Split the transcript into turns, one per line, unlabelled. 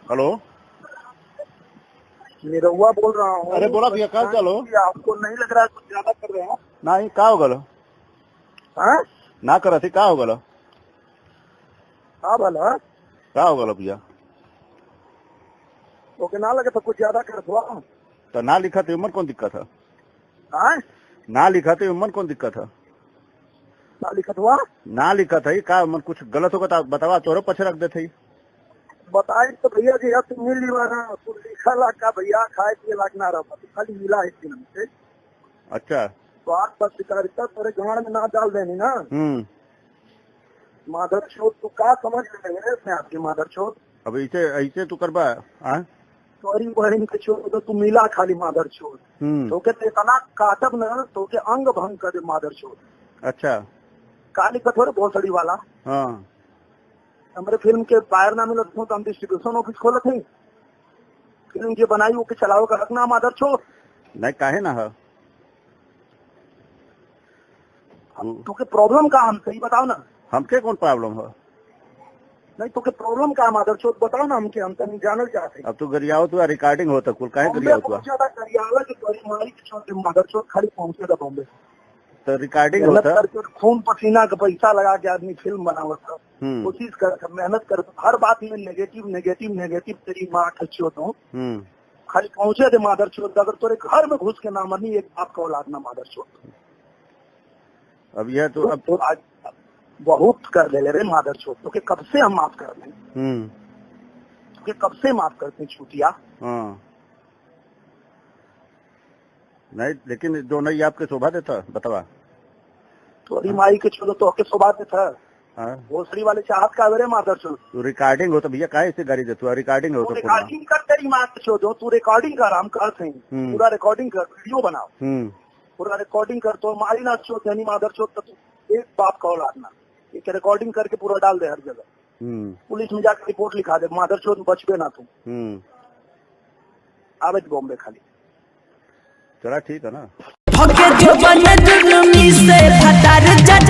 Hello.
Nirahua बोल रहा हूँ।
अरे बोला भैया, का चाल हो?
आपको नहीं लग रहा है कुछ ज्यादा कर रहे हैं?
नहीं, का हो गल?
हाँ?
ना करत ही, का हो गल?
हाँ भला।
का हो गल भैया?
ओके ना लगे तो कुछ ज्यादा कर हुआ।
तो ना लिखा तो उमर कौन दिक्कत है?
हाँ?
ना लिखा तो उमर कौन दिक्कत है?
ना लिखत हुआ?
ना लिखा था का मन कुछ गलत होगा तो बतावा, तोरे पछे रख देते ही।
बताए तो भैया जी, अब तुम मिल ली ना, तू लिखा ला का भैया खाए पिए लाख ना रहा, तू खाली मिला है दिन हमसे।
अच्छा।
तो आज पत्रकारिता तेरे गाड़ में ना डाल देनी ना। माधर चोत तू का समझ ले रे अपने आपके माधर चोत।
अब ऐसे ऐसे तू करबा? हाँ?
तोरी बहन के चोत तो तू मिला खाली माधर चोत। तो के इतना काटब ना तो के अंग भंग कर दे माधर चोत।
अच्छा।
काली कठोर भोसड़ी वाला।
हाँ।
हमारे फिल्म के बाहर ना मिलत हो तो हम डिस्ट्रीब्यूशन ऑफिस खोलत है, फिल्म जे बनाई ओके चलाओ का हक ना माधर चोत।
नहीं काहे ना है।
तो के प्रॉब्लम का हम सही बताओ ना।
हमके कौन प्रॉब्लम है?
नहीं तो के प्रॉब्लम का माधर चोत बताओ ना हमके, हम तो नहीं जानल चाहते।
अब तू गरियाओ तू रिकॉर्डिंग होता कुल काहे गरियाओ तू?
ज्यादा गरियावा के तोरी मारी के छोड़ माधर चोत खाली पहुंचे दा बॉम्बे।
तो रिकॉर्डिंग होता
खून पसीना का पैसा लगा के आदमी फिल्म बनावत था, कोशिश कर, मेहनत कर, हर बात में नेगेटिव नेगेटिव नेगेटिव तेरी माँ के चोत हूँ। खाली पहुंचे थे माधर चोत, अगर तोरे घर में घुस के ना मरनी एक बाप का औलाद ना माधर चोत।
अब यह तो अब
तो आज बहुत कर ले रे माधर चोत, तो के कब से हम माफ कर दें, तो के कब से माफ करते हैं छूटिया।
हाँ। नहीं लेकिन जो नहीं आपके शोभा देता बतावा।
तोरी माई के छोड़ो तो के शोभा देता।
हाँ।
भोसड़ी वाले चाहत का रे माधर चोत।
तू रिकॉर्डिंग हो तो भैया काहे से गाड़ी देतू? रिकॉर्डिंग हो तो
रिकॉर्डिंग कर तेरी माँ के छोड़ो, तू रिकॉर्डिंग कर, हम करते हैं पूरा रिकॉर्डिंग कर, वीडियो बनाओ, पूरा रिकॉर्डिंग कर, तो मारी ना चोत यानी माधर चोत तो एक बाप का औलाद ना, एक रिकॉर्डिंग करके पूरा डाल दे हर जगह, पुलिस में जाकर रिपोर्ट लिखा दे, माधर चोत बचबे ना तू। आवे बॉम्बे खाली।
चला ठीक है ना।
भके जो बन जुलमी से फटार जट